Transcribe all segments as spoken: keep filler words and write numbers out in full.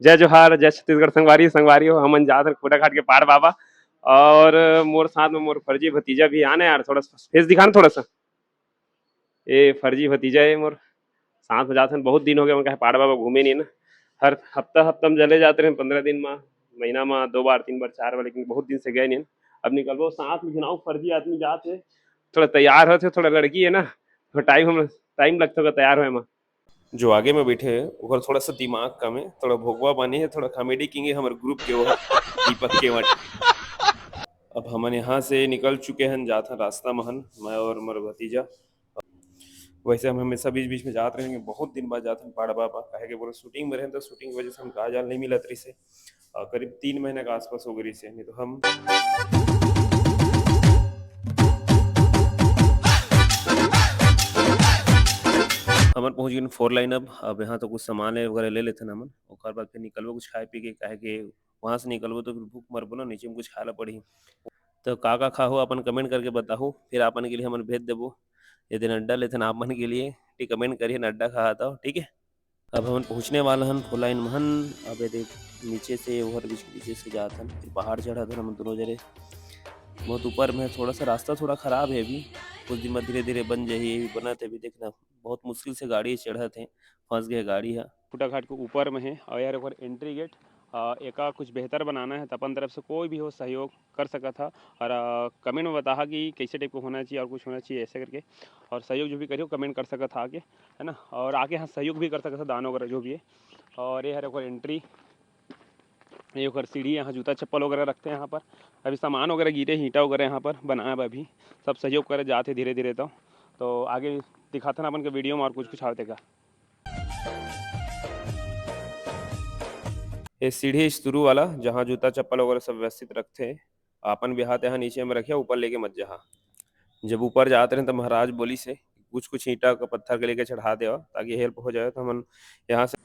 जय जोहार, जय छत्तीसगढ़ संगवारी, संगवारी हो, हमन जात हन खूंटाघाट के पाड़ बाबा। और मोर साथ में मोर फर्जी भतीजा भी आने यार, थोड़ा सा फेस दिखाना थोड़ा सा। ये फर्जी भतीजा है मोर, साथ में जात हन। बहुत दिन हो गए, हमन कहे पाड़ बाबा घूमे नहीं ना। हर हफ्ता, हफ्ता में चले जाते रहे, पंद्रह दिन में, महीना में दो बार, तीन बार, चार बार, लेकिन बहुत दिन से गए नहीं। अब निकलबो साथ में, जनाऊ फर्जी आदमी जात है, थोड़ा तैयार होते, थोड़ा लड़की है ना, थोड़ा टाइम हम टाइम लगता होगा तैयार होए में। जो आगे में बैठे है, ओकर थोड़ा सा दिमाग कम है, थोड़ा भोगवा बानी है, थोड़ा कॉमेडी किंग है हमर ग्रुप के, वो दीपक केवट। अब हमन यहाँ से निकल चुके हैं, जात हन रास्ता में हन, मैं और मोर भतीजा। वैसे हम हमेशा बीच बीच में जात रहेंगे, बहुत दिन बाद जात हन पाड़ बाबा, काहे के बोले शूटिंग में रहें तो शूटिंग की वजह से हमका जाल नहीं मिलत रहिसे। अ, करीब तीन महीना के आसपास हो गई रहिसे, नहीं तो हम हमन पहुंच गए फोर लाइन। अब अब यहाँ तो कुछ सामान है वगैरह ले लेते हैं हमन, ओकर बाद फिर निकलबो कुछ खाए पी के, काहे के वहाँ से निकलबो तो फिर भूख मरबो ना, नीचे में कुछ खाए ला पड़ही। तो का का खाहू अपन कमेंट करके बताहू, फिर अपन के लिए हमन भेज देबो। यदि अड्डा लेथन आप मन के लिए, ठीक, कमेंट करिए, अड्डा खा आता हो, ठीक है। अब हमन पहुँचने वाला हन फोर लाइन महन। अब ये देख, नीचे से ओवर ब्रिज के नीचे से जात हन, फिर पहाड़ चढ़त हन हमन दोनों जने। बहुत ऊपर में है, थोड़ा सा रास्ता थोड़ा खराब है अभी, कुछ दिन में धीरे धीरे बन जाही। ये भी बनत है अभी, देखना बहुत मुश्किल से गाड़ी चढ़त है, फंस गए गाड़ी है। खूंटाघाट के ऊपर में है और यार ओकर एंट्री गेट। अ, एका कुछ बेहतर बनाना है तो अपन तरफ से कोई भी हो सहयोग कर सकत हा। और अ, कमेंट में बताहा कि कैसे टाइप का होना चाहिए और कुछ होना चाहिए ऐसे करके। और सहयोग जो भी करियो कमेंट कर सकत हा आके, है ना। और आके यहाँ सहयोग भी कर सकत हा, दान वगैरह जो भी है। और ये हरे ओकर एंट्री, ये ओकर सीढ़ी, यहाँ जूता चप्पल वगैरह रखते हैं यहाँ पर। अभी सामान वगैरह गिरे, ईंटा वगैरह यहाँ पर बनाए बर अभी सब सहयोग करे जाते धीरे धीरे। तो तो आगे दिखाते ना अपन के वीडियो में और कुछ कुछ आवते का। ये सीढ़ी शुरू वाला, जहाँ जूता चप्पल वगैरह सब व्यवस्थित रखते हैं। अपन बिहात यहाँ नीचे में रखिया, ऊपर लेके मत जहा। जब ऊपर जात रहे तो महाराज बोली से कुछ कुछ ईंटा का पत्थर के लेके चढ़ा देवा, ताकि हेल्प हो जाए। तो हमन यहाँ से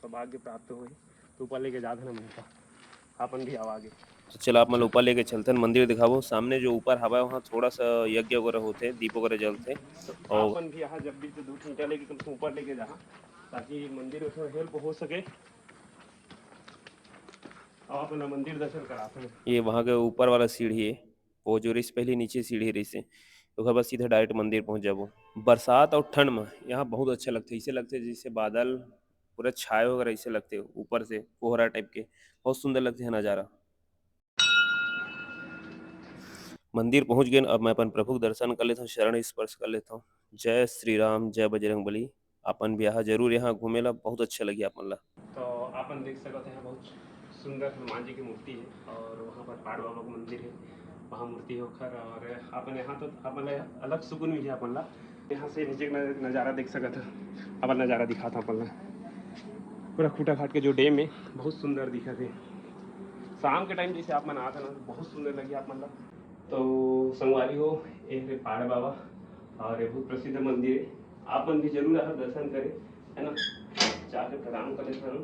सौभाग्य प्राप्त होही, तो ऊपर लेके जात हन हमन का। अपन भी आवा आगे। तो चला, अपन ऊपर लेके चलथन, मंदिर दिखाबो। सामने जो ऊपर हवा है, वहाँ थोड़ा सा यज्ञ वगैरह होते, दीप वगैरह जलते। तो और अपन भी यहाँ जब भी तो दो ईंटा लेके कम से कम ऊपर लेके जा, ताकि मंदिर में थोड़ा हेल्प हो सके और अपना मंदिर दर्शन करा सके। ये वहाँ के ऊपर वाला सीढ़ी है, वो जो रहिस पहले नीचे सीढ़ी रहिस है, ओकर बाद सीधा डायरेक्ट मंदिर पहुँच जाबो। बरसात और ठंड में यहाँ बहुत अच्छा लगता है, ऐसे लगता है जैसे बादल पूरा छाए वगैरह ऐसे लगते हैं, ऊपर से कोहरा टाइप के, बहुत सुंदर लगते हैं नज़ारा। मंदिर पहुँच गए, अब मैं अपन प्रभु के दर्शन कर लेता हूँ, चरण स्पर्श कर लेता हूँ। जय श्री राम, जय बजरंग बली। अपन भी यहाँ जरूर, यहाँ घूमे ला बहुत अच्छा लगी अपन ला। तो अपन देख सकत हैं, यहाँ बहुत सुंदर हनुमान जी की मूर्ति है और वहाँ पर पाड़ बाबा का मंदिर है, वहाँ मूर्ति होकर। और अपन यहाँ तो अपन ला अलग सुकून मिली अपन ला। यहाँ से नीचे का न-, नज़ारा देख सकत है, अपन नज़ारा दिखाता अपन ला। पूरा खूंटाघाट के जो डैम है, बहुत सुंदर दिखत है। शाम के टाइम जैसे आप मन आते ना, बहुत सुंदर लगी आप मन ला। तो संगवारी हो, ये हरे पाड़ बाबा और ये बहुत प्रसिद्ध मंदिर है, आप मन भी जरूर आकर दर्शन करें, है ना। जाके प्रणाम कर लेते हैं।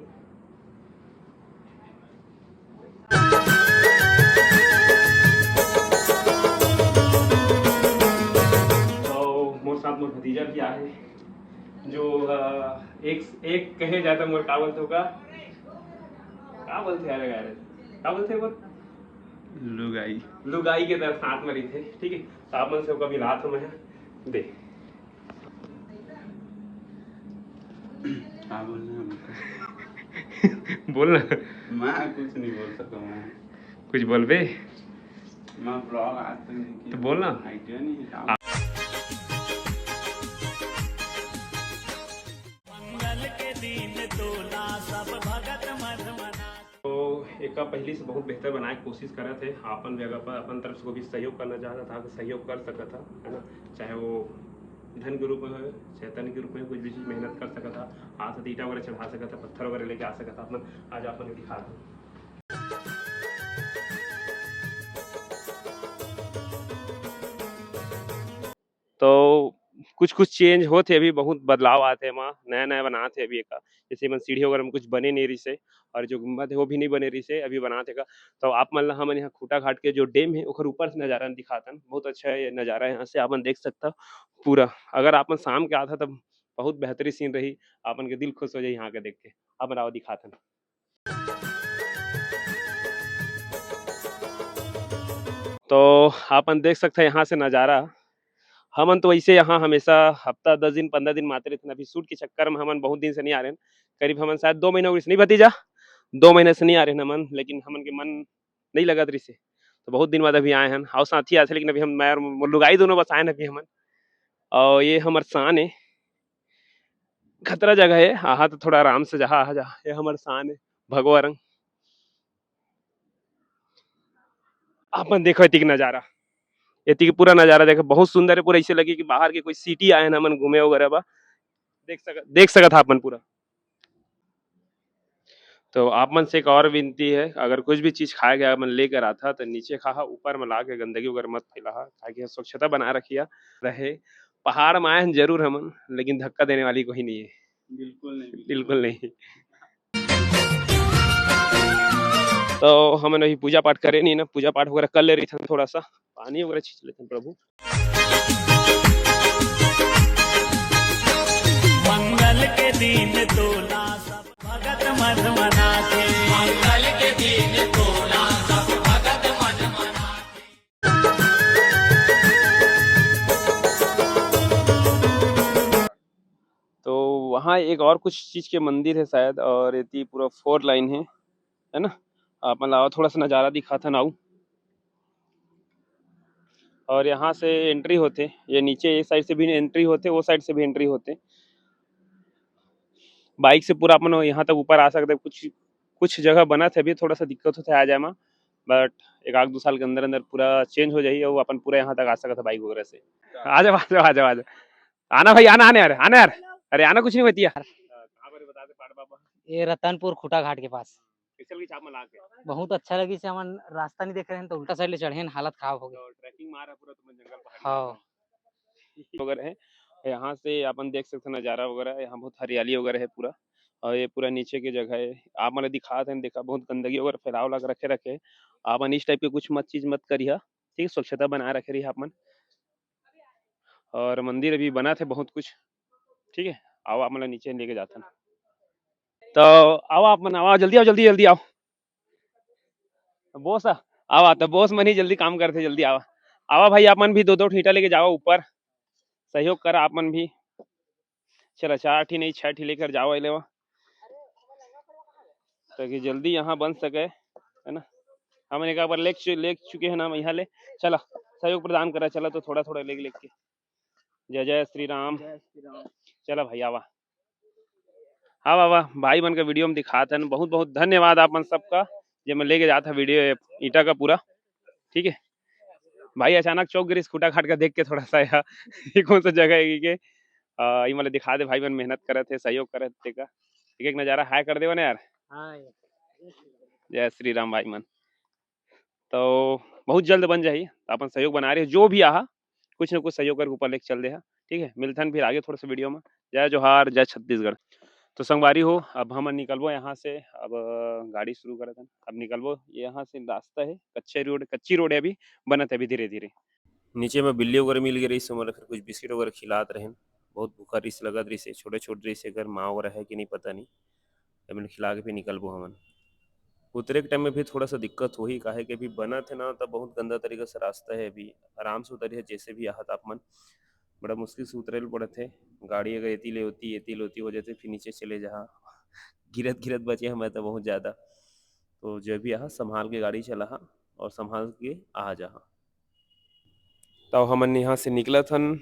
तो मोर साथ मोर भतीजा भी आए, जो अ, एक एक कहे जाता मोर का बोलते हो का, का बोलते यार, यार का बोलते वो, लुगाई। लुगाई के तरह साथ में रहिथे, ठीक है। तो आप मन से ओकर मिलात हूँ मैं, दे। का बोलना है हमको? बोल ना। मैं कुछ नहीं बोल सकता हूँ। कुछ बोलबे? मैं ब्लॉग आज तक नहीं किया। तो बोल ना। आइडिया नहीं है। आ- मंगल के दिन तोला सब भगत मन मना। तो एका पहली से बहुत बेहतर बनाए के कोशिश करत है। आपन जगह पर अपन तरफ से कोई भी सहयोग करना चाहता था, तो सहयोग कर सकत था, है ना। चाहे वो धन के रूप में हो, चाहे तन के रूप में, कुछ भी चीज़ मेहनत कर सकत था, हाथ से ईंटा वगैरह चढ़ा सकत था, पत्थर वगैरह लेके आ सकत था, अपन आज आप मन दिखा था। तो कुछ-कुछ चेंज होत हे, अभी बहुत बदलाव आत हे एमा, नया-नया बनात हे अभी एका। जैसे एमन सीढ़ी वगैरह में कुछ बने नहीं रहिसे और जो गुम्बद हे, वो भी नहीं बने रहिसे, अभी बनात हे एका। तो आप मन ला हमन यहाँ खूंटा घाट के जो डैम हे, ओकर ऊपर से नजारा दिखात हन। बहुत अच्छा ये नजारा हे, यहाँ से आप मन देख सकता पूरा। अगर आप मन शाम के आत हा, तब बहुत बेहतरीन सीन रही। आपन के दिल खुश हो जाई यहाँ के देख के। अब राव दिखात हन। तो आपन देख सकते हैं यहाँ से नज़ारा। हमन तो वैसे यहाँ हमेशा हफ्ता दस दिन, पंद्रह दिन मात्र रहथन। अभी शूट के चक्कर में हमन बहुत दिन से नहीं आ रहे हैं। करीब हमन शायद दो महीना हो गइस, नहीं भतीजा? दो महीना से नहीं आ रहे हैं हमन, लेकिन हमन के मन नहीं लगत रहिसे। तो बहुत दिन बाद अभी आए हन। अउ साथी आथे, लेकिन अभी हम, मैं और मोर लुगाई दोनों बस आए हन अभी हमन। और ये हमर शान है, खतरा जगह है, आहा तो थोड़ा आराम से जहा, आहा जहा। ये हमर शान है, भगवा रंग। आपन देखो एतिक नज़ारा, एतिक पूरा नज़ारा देखो, बहुत सुंदर है। पूरा ऐसे लगे कि बाहर के कोई सिटी आए हैं हमन घूमे वगैरह बा। देख सकत, देख सकत हा आपन पूरा। तो आप मन से एक और विनती है, अगर कुछ भी चीज़ खाए के आप मन लेकर आता तो नीचे खाहा, ऊपर में ला के गंदगी वगैरह मत फैलाहा, ताकि स्वच्छता बनाए रखिया रहे। पहाड़ में आए हैं जरूर हमन, लेकिन धक्का देने वाली कोई नहीं है। बिल्कुल नहीं, बिल्कुल। बिल्कुल नहीं। तो हमन अभी पूजा पाठ करे नहीं ना, पूजा पाठ वगैरह कर ले रहिथन, थोड़ा सा पानी वगैरह छींच लेथन प्रभु। मंगल के दिन तोला सब भगत मन मनाथे। मंगल के दिन तोला सब भगत मन मनाथे। तो वहाँ एक और कुछ चीज़ के मंदिर है शायद, और एती पूरा फोर लाइन है, है ना? आप मन ला थोड़ा सा नज़ारा दिखाथन आऊ। और यहाँ से एंट्री होथे, ये नीचे इस साइड से भी एंट्री होथे, वो साइड से भी एंट्री होथे। बाइक से पूरा अपन यहाँ तक ऊपर आ सकते हैं। कुछ, कुछ जगह बनत हे, अभी थोड़ा सा दिक्कत होथे आ जाए मा, but एक आध दो साल के अंदर अंदर पूरा चेंज हो जाही और अपन पूरा यहाँ तक आ सकत है बाइक वगैरह से। आ जाओ, आ जाओ, आ जाओ, आ जाओ। आना भाई, आना, आना यार, आना यार। अरे आना, कुछ नहीं होती यार। कहाँ पर बता दे, पाट बाबा? ये रतनपुर खूटा घाट के पास। कैसे लगी छाप में लाके? बहुत अच्छा लगी से, हमन रास्ता नहीं देख रहे हैं तो उल्टा साइड ले चढ़े हैं, हालत खराब हो गई। तो ट्रैकिंग मारा पूरा तुमने जंगल पहाड़ी हाँ। वगैरह है। यहाँ से अपन देख सकते हैं नज़ारा वगैरह, यहाँ बहुत हरियाली वगैरह है पूरा। और ये पूरा नीचे की जगह है, आप मन ला दिखात हैं, देखा बहुत गंदगी वगैरह फैलाव लग रखे रखे। आप मन इस टाइप के कुछ मत चीज़ मत करिहा, ठीक है, स्वच्छता बनाए रखे रहिहा आप मन। और मंदिर अभी बनत हे बहुत कुछ, ठीक है। आओ, आप मन ला नीचे लेके जाथन। तो आओ, आप मन आओ, जल्दी आओ, जल्दी, जल्दी आओ। बॉस आ, आवा, तो बॉस मन ही जल्दी काम करथे, जल्दी आवा। आवा भाई, आप मन भी दो दो ठी ईंटा लेके जावा ऊपर, सहयोग करा आप मन भी। चला, चार ठी नहीं, छह ठी लेकर जावा, लेवा, ताकि जल्दी यहाँ बन सके, है ना। हमन एक बार ले चु-, ले चुके हैं ना हम यहाँ ले। चला, सहयोग प्रदान करा, चला तो थोड़ा थोड़ा लेके, लेके। जय जय श्री राम। जय श्री राम। चला भाई, आवा। हाँ बाबा, भाई मन का वीडियो में दिखात हन। बहुत बहुत धन्यवाद आप मन सबका, जे मैं लेके जात हा वीडियो, ये ईंटा का पूरा, ठीक है। भाई अचानक चौक गिरिस खूटा घाट का देख के थोड़ा सा, यार, ये कौन सा जगह है कि के, आ, ये मतलब दिखा दे, भाई मन मेहनत करत हे, सहयोग करत हे, तेका एक एक नज़ारा हाय कर देवा ना यार। हाँ। जय श्री राम भाई मन। तो बहुत जल्द बन जाही, अपन सहयोग बना रहे, जो भी आहा, कुछ ना कुछ सहयोग करके ऊपर लेके चल दे हा, ठीक है। मिलथन फिर आगे थोड़ा सा वीडियो में। जय जोहार, जय छत्तीसगढ़। तो संगवारी हो, अब हमन निकलबो यहाँ से, अब गाड़ी शुरू करत हन, अब निकलबो। यहाँ से रास्ता है, कच्चे रोड, कच्ची रोड है, अभी बनत है अभी धीरे धीरे। नीचे में बिल्ली वगैरह मिल गई रहिस, हमन ला फिर कुछ बिस्किट वगैरह खिलात रहेन। बहुत भूखा रहिस, लगत रहिस, छोटे छोटे रहिस, अगर माँ वगैरह है कि नहीं पता नहीं। एमन खिला के फिर निकलबो हमन। उतरे के टाइम में भी थोड़ा सा दिक्कत होही, काहे कि अभी बनत हे ना, त बहुत गंदा तरीका से रास्ता है। अभी आराम से उतरिहा, जैसे भी आहत आप मन, बड़ा मुश्किल से उतरे ल पड़त हे। गाड़ी अगर एती ले होती, एती ले होती हो जाते, फिर नीचे चले जाहा। गिरत गिरत बचे हमें तो बहुत ज़्यादा। तो जो भी आहा, संभाल के गाड़ी चलाहा और संभाल के आ जाहा। तब हमन यहाँ से निकलत हन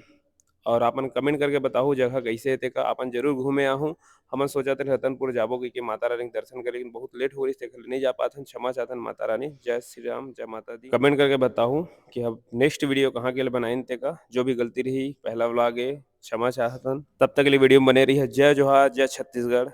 और आपन कमेंट करके बताहू जगह कैसे हे तेका। आपन जरूर घूमे आहू। हमन सोचत हन रतनपुर जाबो कहिके माता रानी के दर्शन करे, लेकिन बहुत लेट हो रही, तेकर ले नहीं जा पात हन। क्षमा चाहत हन माता रानी। जय श्री राम, जय माता दी। कमेंट करके बताहू कि हम नेक्स्ट वीडियो कहाँ के लिए बनाइन तेका। जो भी गलती रही, पहला व्लॉग है, क्षमा चाहत हन। तब तक के लिए वीडियो में बने रहिए। जय जोहार, जय छत्तीसगढ़।